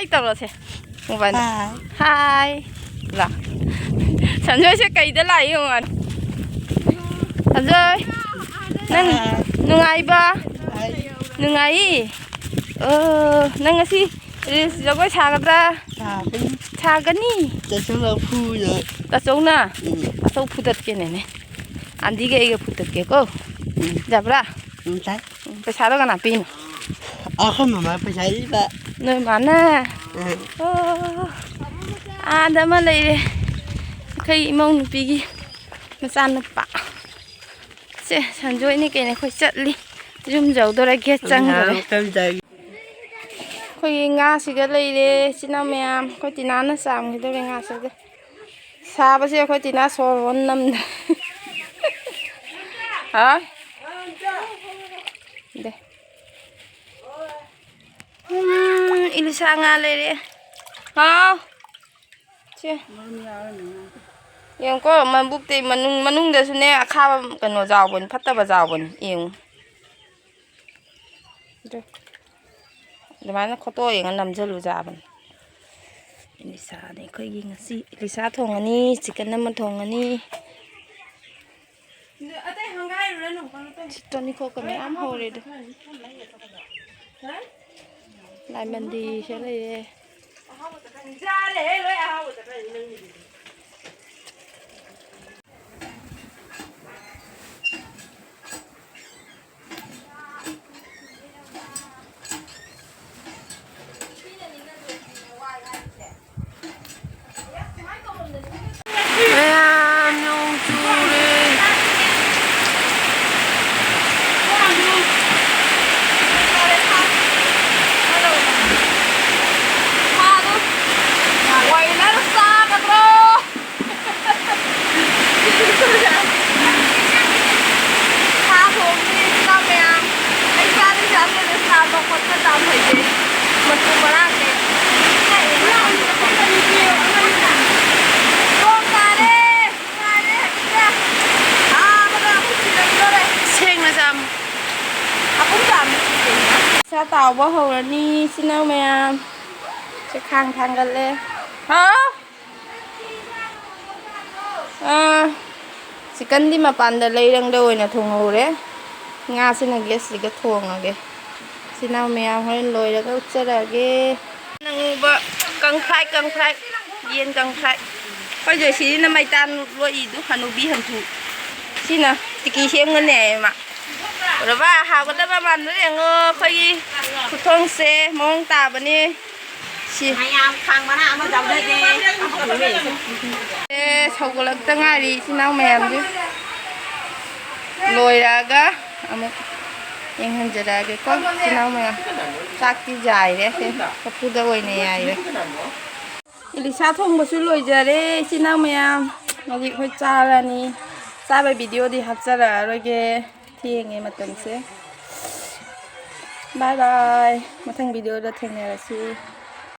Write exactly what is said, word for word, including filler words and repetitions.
ꯇꯧꯔꯁꯦ꯫ ꯃꯣꯕꯥꯏꯜꯗ꯫ ꯍꯥꯏ꯫ ꯍꯥꯏ꯫ ꯂꯥ꯫ ꯁꯟꯖꯣꯏꯁꯦ ꯀꯩꯗ ꯂꯥꯛꯏ ꯌꯦꯡꯉꯣ꯫ ꯁꯟꯖꯣꯏ꯫ ꯅꯪ ꯍꯥꯏ꯫ ꯅꯨꯡꯉꯥꯏꯕ? ꯍꯥꯏ꯫ ꯅꯨꯡꯉꯥꯏ꯫ ꯑꯣ, ꯅꯪ ꯉꯁꯤ ꯔꯤꯜꯁ ꯖꯒꯣꯏ ꯁꯥꯒꯗ꯭ꯔꯥ? ꯁꯥꯒꯅꯤ꯫ ꯁꯥꯒꯅꯤ? ꯇꯥꯆꯧꯅ ꯐꯨꯗꯅ꯫ ꯇꯥꯆꯧꯅ? ꯎꯝ꯫ ꯇꯥꯆꯧ ꯐꯨꯗꯠꯀꯦꯅꯦꯅꯦ꯫ ꯑꯟꯗꯤꯒ ꯑꯩꯒ ꯐꯨꯗꯠꯀꯦꯀꯣ꯫ ꯎꯝ꯫ ꯌꯥꯕ꯭ꯔꯥ? ꯎꯝ, ꯇꯥꯏ꯫ ꯎꯝ, ꯄꯩꯁꯥꯗꯣ ꯀꯅꯥ ꯄꯤꯅꯣ? ꯑꯩꯈꯣꯏ ꯃꯃꯥ ꯄꯩꯁꯥ ꯄꯤꯕ꯫ ꯅꯣꯏ ꯃꯥꯅ? ꯎꯝ꯫ ꯑꯣ, ꯑꯥꯗ ꯑꯃ ꯂꯩꯔꯦ꯫ ꯑꯩꯈꯣꯏ ꯏꯃꯧ ꯅꯨꯄꯤꯒꯤ ꯃꯆꯥꯅꯨꯄꯥ꯫ ꯁꯦ, ꯁꯟꯖꯣꯏꯅꯤ ꯀꯩꯅꯣ ꯑꯩꯈꯣꯏ ꯆꯠꯂꯤ꯫ ꯌꯨꯝ ꯌꯧꯗꯣꯔꯦ, ꯒꯦꯠ ꯆꯪꯈ꯭ꯔꯦ꯫ ꯌꯥꯝ ꯀꯟꯖꯥꯏ꯫ ꯑꯩꯈꯣꯏꯒꯤ ꯉꯥꯁꯤꯒ ꯂꯩꯔꯦ, ꯏꯆꯤꯟ ꯏꯅꯥꯎ ꯃꯌꯥꯝ꯫ ꯑꯩꯈꯣꯏ ꯇꯤꯅꯥꯅ ꯆꯥꯝꯒꯗꯧꯔꯦ ꯉꯥꯁꯤꯒ꯫ ꯁꯥꯕꯁꯦ ꯑꯩꯈꯣꯏ ꯇꯤꯅꯥ ꯁꯣꯔ ꯍꯣꯟ ꯅꯝꯗꯦ꯫ ꯍꯥ? ꯗꯦ꯫ ꯎꯝ, ꯏꯂꯤꯁꯥ ꯉꯥ ꯂꯩꯔꯦ꯫ ꯍꯥꯎ꯫ ꯁꯦ꯫ ꯌꯦꯡꯉꯨꯀꯣ, ꯃꯕꯨꯛꯇꯤ ꯃꯅꯨꯡ, ꯃꯅꯨꯡꯗꯁꯨꯅꯦ ꯑꯈꯥꯕ ꯀꯩꯅꯣ ꯌꯥꯎꯕꯅꯤ, ꯐꯠꯇꯕ ꯌꯥꯎꯕꯅꯤ꯫ ꯌꯦꯡꯉꯨ꯫ ꯑꯗꯨ ꯑꯗꯨꯃꯥꯏꯅ ꯈꯣꯠꯇꯣꯛꯑ ꯌꯦꯡꯉ ꯅꯝꯖꯜꯂꯨ ꯌꯥꯕꯅꯤ꯫ ꯏꯂꯤꯁꯥꯅꯤ ꯑꯩꯈꯣꯏꯒꯤ ꯉꯁꯤ꯫ ꯏꯂꯤꯁꯥ ꯊꯣꯡꯉꯅꯤ, ꯆꯤꯛꯀꯟ ꯑꯃ ꯊꯣꯡꯉꯅꯤ꯫ ꯁꯤ ꯇꯣꯅꯤꯈꯣꯛꯀ ꯃꯌꯥꯝ ꯍꯧꯔꯦꯗ꯫ ꯂꯥꯏꯃꯟꯗꯤꯁꯦ ꯂꯩꯔꯦ꯫ ꯃꯌꯥꯝ ꯅꯣꯡ ꯆꯨꯔꯦ꯫ ꯁꯥ ꯊꯣꯡꯉꯤ ꯏꯆꯤꯟ ꯏꯅꯥꯎ ꯃꯌꯥꯝ꯫ ꯑꯩ ꯆꯥꯗꯤ ꯆꯥꯗꯦꯗ, ꯁꯥꯕ ꯈꯣꯠꯄ ꯆꯥꯕ ꯍꯩꯇꯦ꯫ ꯃꯆꯨ ꯃꯔꯥꯡꯁꯦ ꯅꯣꯡ ꯇꯥꯔꯦ꯫ ꯅꯨꯡꯉꯥꯏꯔꯦ ꯍꯧꯖꯤꯛꯇꯤ꯫ ꯁꯥꯕꯗ ꯑꯃꯨꯛ ꯁꯤꯔꯝꯗꯣꯔꯦ꯫ ꯁꯦꯡꯅ ꯆꯥꯝꯃꯨ꯫ ꯑꯄꯨꯝ ꯆꯥꯝꯃꯨ꯫ ꯁꯥ ꯇꯥꯎꯕ ꯍꯧꯔꯅꯤ ꯏꯆꯤꯟ ꯏꯅꯥꯎ ꯃꯌꯥꯝ꯫ ꯆꯦ ꯈꯥꯡ ꯊꯥꯡꯒꯠꯂꯦ꯫ ꯍꯥꯎ꯫ ꯑꯥ, ꯆꯤꯛꯀꯟꯗꯤ ꯃꯄꯥꯟꯗ ꯂꯩꯔꯪꯗ ꯑꯣꯏꯅ ꯊꯣꯡꯍꯧꯔꯦ꯫ ꯉꯥꯁꯤꯅ ꯒꯦꯁꯁꯤꯒ ꯊꯣꯡꯉꯒꯦ꯫ ꯏꯆꯤꯟ ꯏꯅꯥꯎ ꯃꯌꯥꯝ ꯍꯣꯔꯦꯟ ꯂꯣꯏꯔꯒ ꯎꯠꯆꯔꯛꯑꯒꯦ꯫ ꯅꯪꯉꯨꯕ ꯀꯪꯐ꯭ꯔꯥꯏ, ꯀꯪꯐ꯭ꯔꯥꯏ, ꯌꯦꯟ ꯀꯪꯐ꯭ꯔꯥꯏ꯫ ꯑꯩꯈꯣꯏ ꯖꯣꯏꯁꯤꯅ ꯃꯩꯇꯥꯟ ꯂꯣꯛꯏꯗꯨ ꯍꯅꯨꯕꯤ ꯍꯟꯊꯨ꯫ ꯁꯤꯅ ꯇꯤꯀꯤ ꯁꯦꯝꯒꯅꯤ ꯍꯥꯏꯌꯦ ꯃꯥ꯫ ꯎꯔꯕ? ꯍꯥꯎꯒꯗꯕ ꯃꯥꯟꯕ꯭ꯔꯥ ꯌꯦꯡꯉꯣ ꯑꯩꯈꯣꯏꯒꯤ ꯈꯨꯊꯣꯡꯁꯦ꯫ ꯃꯑꯣꯡ ꯇꯥꯕꯅꯤ꯫ ꯁꯤ꯫ ꯃꯌꯥꯝ ꯈꯥꯡ ꯃꯅꯥ ꯑꯃ ꯆꯥꯎꯖꯒꯦ꯫ ꯑꯦ, ꯁꯧꯒꯠꯂꯛꯇ ꯉꯥꯏꯔꯤ ꯏꯆꯤꯟ ꯏꯅꯥꯎ ꯃꯌꯥꯝꯁꯦ꯫ ꯂꯣꯏꯔꯛꯑꯒ ꯑꯃꯨꯛ ꯌꯦꯡꯍꯟꯖꯔꯛꯑꯒꯦꯀꯣ ꯏꯆꯤꯟ ꯏꯅꯥꯎ ꯃꯌꯥꯝ꯫ ꯆꯥꯛꯇꯤ ꯌꯥꯏꯔꯦ꯫ ꯁꯦ, ꯆꯐꯨꯗ ꯑꯣꯏꯅ ꯌꯥꯏꯔꯦ꯫ ꯏꯂꯤꯁꯥ ꯊꯣꯡꯕꯁꯨ ꯂꯣꯏꯖꯔꯦ ꯏꯆꯤꯟ ꯏꯅꯥꯎ ꯃꯌꯥꯝ꯫ ꯍꯧꯖꯤꯛ ꯑꯩꯈꯣꯏ ꯆꯥꯔꯅꯤ꯫ ꯆꯥꯕꯩ ꯚꯤꯗꯤꯑꯣꯗꯤ ꯍꯥꯞꯆꯔꯛꯑꯔꯣꯏꯒꯦ꯫ ꯊꯦꯡꯉꯦ ꯃꯇꯝꯁꯦ꯫ ꯕꯥꯏ ꯕꯥꯏ꯫ ꯃꯊꯪ ꯚꯤꯗꯤꯑꯣꯗ ꯊꯦꯡꯅꯔꯁꯤ꯫